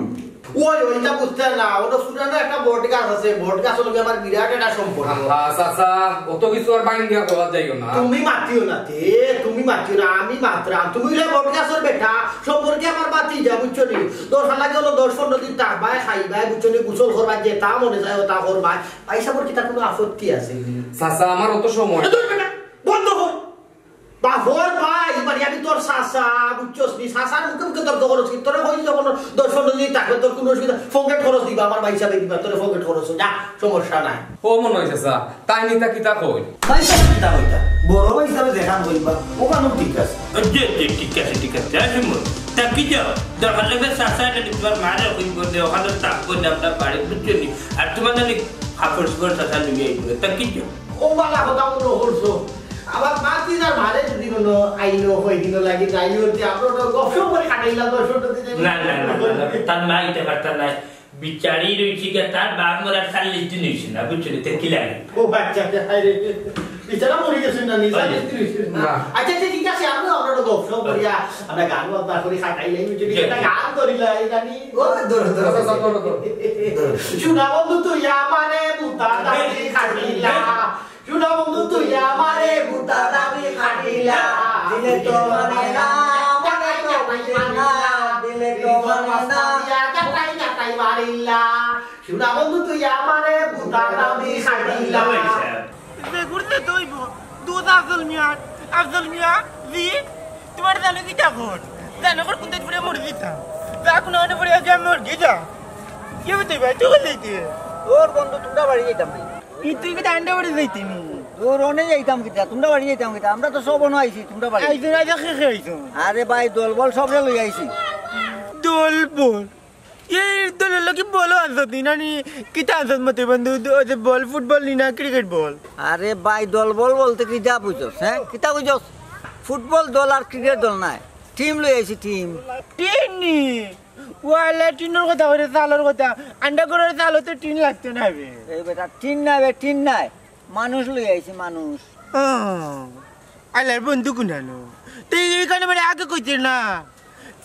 ওই, ওইটা বুঝতে না, ওটা শুনে না, একটা বট গাছ আছে, বট গাছ হলো গিয়ে আমার বিরাট একটা সম্পর্ক। আহা, চাচা, অত কিছু আর ভাঙ্গিয়া কওয়া যাইও না। তুমি মাতিও না তে, তুমি মাতিও না, আমি মাতরাম। তুমি হইলে বট গাছর বেটা, সম্পর্কে আমার ভাতিজা, বুঝছো নি? দরকার লাগে হলো দশ পনেরো দিন থাকবায়, খাইবায়, বুঝছো নি? গোসল করবায়, যেতা মনে চায় ওতা করবায়। ভাই সাহেবর কিতা কোনো আপত্তি আছে নি? চাচা, আমার অত সময় এ, ধর বেটা, বন্ধ কর। বাপর ভাই, মানে আমি তোর চাচা, বুঝছস নি? চাচার মুখে মুখে তর্ক করস কি? তোরে কইছি যখন দশ পনেরো দিন থাকবে, তোর কোনো অসুবিধা, পকেট খরচ দিবা, আমার ভাই হিসাবে দিবা, তোরে পকেট খরচ, যা, সমস্যা নাই। ও মনে হয় চাচা, তাই নিতা কিতা কই? ভাই সাহেব কিতা কইতা? বড় ভাই হিসাবে দেখা কইবা, ওখানেও ঠিক আছে। জি, জি, ঠিক আছে, ঠিক আছে। হ্যাঁ, সুমন, তা কি যাও? দরকার লাগে চাচা, এটা তোমার মারে কইব দে, ওখানে থাকবো না, আপনার বাড়ি, বুঝছো নি? আর তোমার জানি কাপড় চোপড় চাচা লইয়া আইব, তা কি যাও? ও বালা কথা মনে করছো। আবার মাতিদার মারে যদি কোনো আইলো, ওই দিনও লাগি যাইও যে আমরা তো গপসপ করে কাটাইলাম, দশ পনেরো দিন। না, না, না, না, না, তার মা আইতে পারতা না। বিচারি রইছে গিয়া, তার বাপ মরার চল্লিশ দিন হইছে না, বুঝছো নি? তে কি লাগে? ও বাচ্চা, হায় রে। বিচারা মরে গেছে না, নি, ওই যে। চল্লিশ দিন হইছে না। না। আচ্ছা, আচ্ছা, ঠিক আছে, আমরা, আমরা তো গপসপ করিয়া, আমরা গান বাজনা করি কাটাইলাই, বুঝছো নি? জি। একটা গান ধরিলাই, জানি। ও, ধরো, ধরো, ধরো, ধরো, ধরো। সোনা বন্ধু তুই আমারে বুতা দাবি খাটিলা। সোনা বন্ধু তুই আমারে বুতা দাবি খাটিলা। দিলে তো মানে না, মনে তো বুঝে না। দিলে তো মানে না। কাটাই কাটাই মারিলা। সোনা বন্ধু তুই আমারে বুতা দাবি খাটিলা। যে ঘুরতে দইব, দুধ আফজল মিয়া, আফজল মিয়া, জি, তোমার জানো কি তখন? জানো কর কোন দিন পরে মরে দিতাম। তা কোনো অনে পরে আজ আমি মরে গেছি। কে বুঝতে ভাই, তুই বললি তুই? ওর বন্ধু, তোমরা বাড়ি যাইতাম ভাই। ই তুই কি ডান্ডা বাড়ি যাইতে নি? ওর অনে যাইতাম কিতা, তোমরা বাড়ি যাইতাম কিতা? আমরা তো সব অনো আইছি, তোমরা বাড়ি। আইছো না, দেখে খেয়ে আইছো। আরে ভাই, দলবল সবরে লই আইছি। দলবল? এই দলর লাগি বলও আনছত নি, নানি কিতা আনছত মতে বন্ধু? দ-, ওই যে বল, ফুটবল নি না ক্রিকেট বল? আরে ভাই, দলবল বলতে কিতা বুঝছস, হ্যাঁ? কিতা বুঝছস? ফুটবল দল আর ক্রিকেট দল নায়, টিম লই আইছি, টিম। টিন নি? ওয়ালা টিনর কথা কইরে, চালর কথা। আন্ডা ঘরর চালো তো টিন লাগতো না বে। এই বেটা, টিন নাই বে, টিন নাই। মানুষ লই আইছি, মানুষ। ও, আলার বন্ধু কুনানো? তুই এইখানে মানে আগে কইতে না।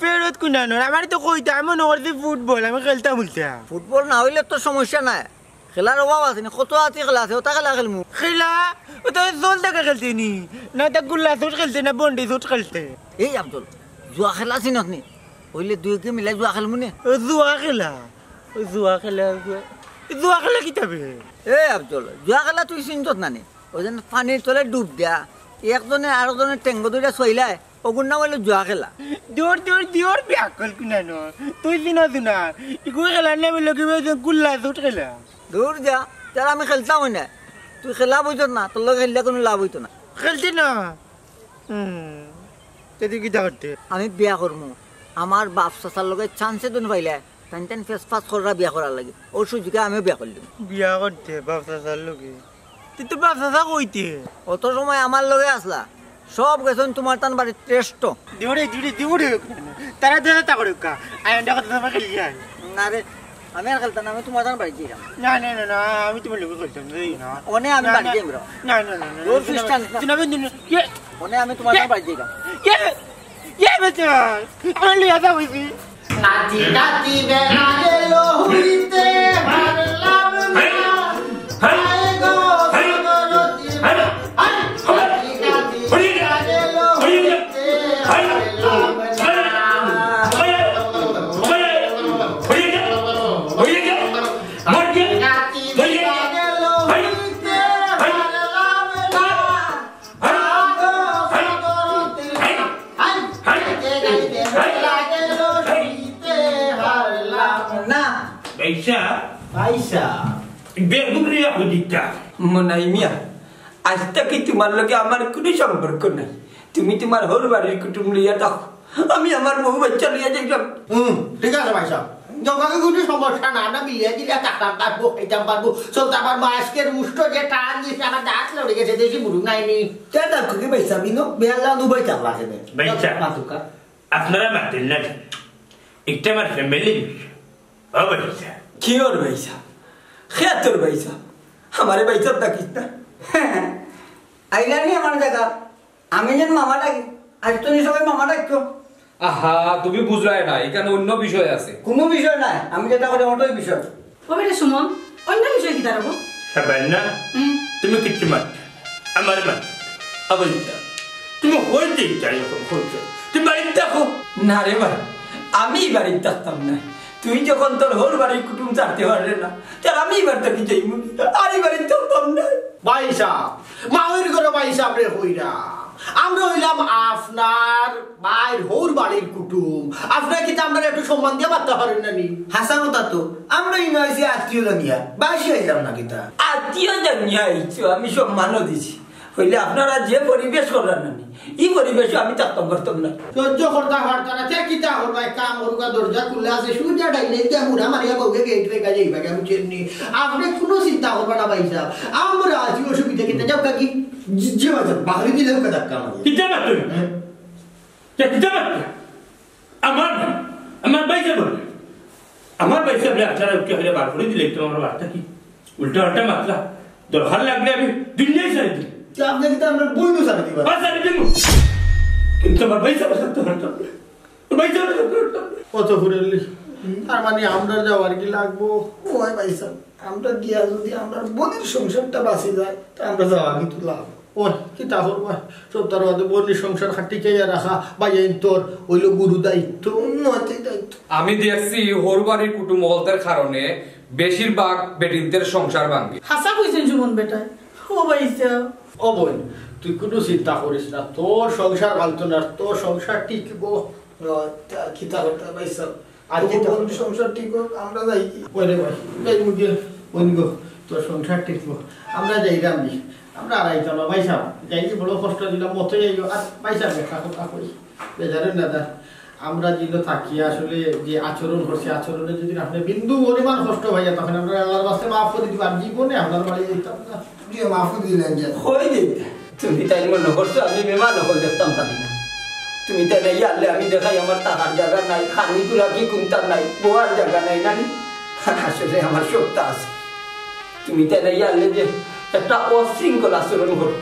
ফেরত কুনানো? আমারে তো কইতে, আমি মনে করছি ফুটবল, আমি খেলতাম বলতাম। ফুটবল না হইলে তো সমস্যা নাই। খেলার অভাব আছে নি? কত আতি খেলা আছে, ওটা খেলা খেলমু। খেলা? ওটা জল থেকে খেলতে নি? না, ওটা গুল্লা চুট খেলতে, না বন্ডি চুট খেলতে। এই আফজল, জুয়া খেলা চিনস নি? হইলে দুইকে মিলাই জুয়া খেলমু নে। ও জুয়া খেলা? ও জুয়া খেলা, জুয়া, জুয়া খেলা কিতা বে? এ আফজল, জুয়া খেলা তুই চিনছস না নি? ওই যে পানির তলে ডুব দেয়া, একজনে আরেকজনে টেঙ্গো ধরিয়া ছইলায়, ওগুর নাম হইলো জুয়া খেলা। দূর, দূর, দূর, বিয়াক্কল কুনানো। তুই চিনস না। ইগু খেলার নাম হইলো কি, ওই যে গুল্লা চুট খেলা। দূর যা, তাহলে আমি খেলতাম অই না। তুই খেলা বুঝছস না, তোর লগে খেললে কোনো লাভ হইতো না। খেলতে না? হুম, তে তুই কিতা করতে? আমি বিয়া করমু। আমার বাপ চাচার লগে চান্সে দুন পাইলে, তাইন তাইন ফেস ফাস কররা বিয়া করার লাগি। ওর সুযোগে আমিও বিয়া করলাম। বিয়া করতে বাপ চাচার লগে? তুই তো বাপ চাচা কইতে। অত সময় আমার লগে আসলা। সব গেছইন তোমার তান বাড়িত টেস্ট। দিবরে, দিবরে, দিবরে। তারা দেশে তা করে কা। আই আন্ডা কথা তোমার খেলি যায়। না রে, আমি আর খেলতাম না, আমি তোমার তান বাড়ি যাইতাম। না, না, না, না, আমি তোমার লগে খেলতাম না, এই না। ওনে আমি না, বাড়ি না। যাইমু রে। না, না, না, না, দূর না, খ্রিস্টান। না, না, না, না, ইয়ে। ওনে আমি তোমার ইয়ে। তান বাড়ি যাইতাম। ইয়ে, ইয়ে বেটা, আমার লইয়া যাও কইছি। নাতি নাতি বেলা গেল হইতে পারলাম না। হায় গো, সদরতি মা। নাতি নাতি বেলা গেল হইতে পারলাম না। আচ্ছা, পয়সা। বেগুন রিয়া হুদিতা। মনাই মিয়া, আজ থাকি তুমার লগে আমার কুনু সম্পর্ক নাই। তুমি তুমার হউর বাড়ির কুটুম লইয়া থাকো, আমি আমার বউ বাচ্চা লইয়া যাইতাম। হুম, ঠিক আছে ভাইসাব, যখন কুনু সমস্যা না, আমরা মিলিয়া দিলে থাকতাম পারবো, খাইতাম পারবো, চলতাম পারবো। আজকে রুষ্ট যে টান দিছে, আমার দাঁত লড়ে গেছে, দেশি মুরুগ নাইনি। তে ডাকো কি ভাইসাব, ইনো বেয়ালা দুবাই চাল লাগে নে। ভাইসাব, মাতুকা। আপনারা মাতেন না, একটা আমার ফ্যামিলি। ও ভাইসাব। কি ওর ভাইসাব? খে তোর ভাইসাব? আমারে ভাইসাব ডাকিস না। আইলানি আমার জাগা, আমি যেন মামা ডাকি, আজ তো নি সবাই মামা ডাকতো। আহা, তুমি বুঝরায় না, এখানে অন্য বিষয় আছে। কুনু বিষয় নাই, আমি যেটা করি ওটাই বিষয়। ও বেটা সুমন, অন্য বিষয় কিতা রাখো? হ্যাঁ, না, হুম। তুমি কিচ্ছু মাত, আমার মাত, আবার ইচ্ছা। তুমি হইতে ইচ্ছা এরকম করছো, তুমি বাড়িতে থাকো। না রে ভাই, আমি বাড়িতে থাকতাম না। তুই যখন তোর হউর বাড়ির কুটুম ছাড়তে পারলে না, তে আমি এবার থাকি যাইমু, আর এই বাড়িতে থাকতাম না। ভাইসাব, মাউর ঘরো ভাইসাব রে কইরা, আমরা অইলাম আপনার ভাইর হউর বাড়ির কুটুম। আপনারা কিতা আমরারে একটু সম্মান দিয়া মাততা পারেন না নি? হাছা কথা তো, আমরা ইনো আইছি আত্মীয় জানিয়া, বাসি আইলাম না কিতা? আত্মীয় জানিয়া আইছো, আমি সম্মানও দিছি। হইলে আপনারা যে পরিবেশ কররা না নি, ই পরিবেশে আমি থাকতাম পারতাম না। সহ্য করতা পারতা না, তে কিতা করবা? এক কাম করুকা, দরজা খুলা আছে, সুজা ডাইলে গিয়া হুড়া মারিয়া বউকে গেইট রেখা যাইবা, বুঝছেন নি? আপনে কুনু চিন্তা করবা না ভাইসাব, আমরা আছি, অসুবিধা কিতা? যাও কাকি। জি, জি ভাইসাব, বাহারি দিলে ওকে ধাক্কা মারি। কিতা না তুই? হ্যাঁ? কে কিতা মাতলা? আমার, আমার ভাইসাব বলে। আমার ভাইসাব বলে, আপনারা উঠে হইলে বার করে দিলে, তো আমার বার্তা কি? উল্টা উল্টা মাতলা। দরকার লাগলে আমি দুনিয়াই ছাড়ি দিই। তে আপনে কিতা আমরার বইনও ছাড়ি দিবা? হ্যাঁ, ছাড়ি দিমু। কিন্তু আমার ভাইসাব বলে তো হতো না। ভাইসাব বলে তো হতো না। কত ফুরেলি? তার মানে আমরার যাওয়ার কি লাগবো? ওই ভাইসাব, আমরা গিয়া যদি আমরার বইনর সংসারটা বাঁচি যায়, তে আমরা যাওয়া কিন্তু লাভ। ওই, কিতা করবা? সব তার বাদে বইনর সংসার খাটি কে রাখা, ভাইয়াইন তোর অইলো গুরু দায়িত্ব, উন্নতি দায়িত্ব। আমি দেখছি হউর বাড়ির কুটুম অকলতার কারণে বেশিরভাগ বেটিন্তর সংসার ভাঙ্গে। হাছা কইছইন সুমন বেটায়। ও ভাইসাব। ও বইন, তুই কুনু চিন্তা করিস না, তোর সংসার ভালতো না, তোর সংসার টিকবো। ও, তা কিতা করতা ভাইসাব? আর কি বন্ধু সংসার ঠিক হোক, আমরা যাই কি? ওই রে ভাই, যাই মুখে, ওই নিগো, তোর সংসার ঠিক হোক। আমরা যাই রে আমি, আমরা আর আইতাম না, ভাইসাব। যাই কি বড় কষ্ট দিলাম, মতো যাইও। আর ভাইসাব, একটা কথা কই, বেজারের না দা, আমরা যেন থাকি আসলে যে আচরণ করছি, আচরণে যদি আপনে বিন্দু পরিমাণ কষ্ট পাইয়া, তখন আমরা আল্লাহর বাস্তে মাফ করি দিবা, আর জীবনে আপনার বাড়ি যাইতাম না। জি, মাফ করি দিলেন যে। কই দিতা? তুমি তাইন মনো করছো আমি বেমার নকল দেখতাম পারি না? তুমি তাইন আইয়া আনলে আমি দেখাই আমার থাকার জাগা নাই, খানি কুড়া কি কুন্তা নাই, বওয়ার জাগা নাই, নানি? আসলে আমার সবতা আছে। তুমি তাইন আইয়া আনলে যে একটা অশৃঙ্খল আচরণ করো,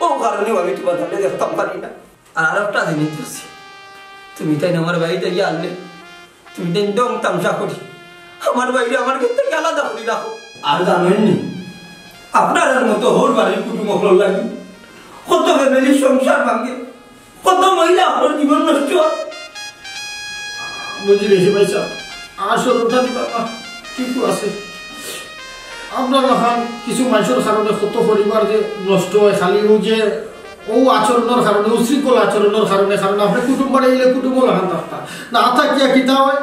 ও কারণেও আমি তুমার তাইলে দেখতাম পারি না। আর আরো একটা জিনিস আছে, তুমি তাইন আমার বাড়িত আইয়া আনলে তুমি দেন দম তামশা করি। আমার বাইরে আমার ক্ষেত্রে আলাদা করি রাখো। আর জানইন নি, আপনারার মতো হউর বাড়ির কুটুম অকলর লাগি কত ফ্যামিলির সংসার ভাঙে, কত মহিলা অকলর জীবন নষ্ট অয়। বুঝি গেছি ভাইসাব, আসল ওটা দিবা না, কিছু আছে। আমরা লাখান কিছু মানষর কারণে কত পরিবার যে নষ্ট অয়, খালি অউ যে অউ আচরণর কারণে, উশৃঙ্খল আচরণর কারণে, কারণ আপনে কুটুম বাড়ি গেলে কুটুম লাখান থাকতা। না থাকিয়া কিতা অয়?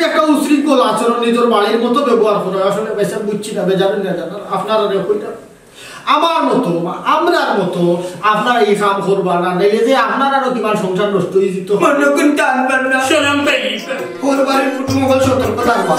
একটা উশৃঙ্খল আচরণ নিজর বাড়ির মতো ব্যবহার করে। আসলে ভাইসাব বুঝছি না, বেজারের না জানার, আপনারারে কইরা। আমার মতো, আমরার মতো, আপনারা ই কাম করবা না, নাইলে যে আপনারারও কিমান সংসার নষ্ট অইযিতো। মনে কুন্তা আনবার না। শরম পাই। হউর বাড়ির কুটুম অকল সতর্ক থাকবা।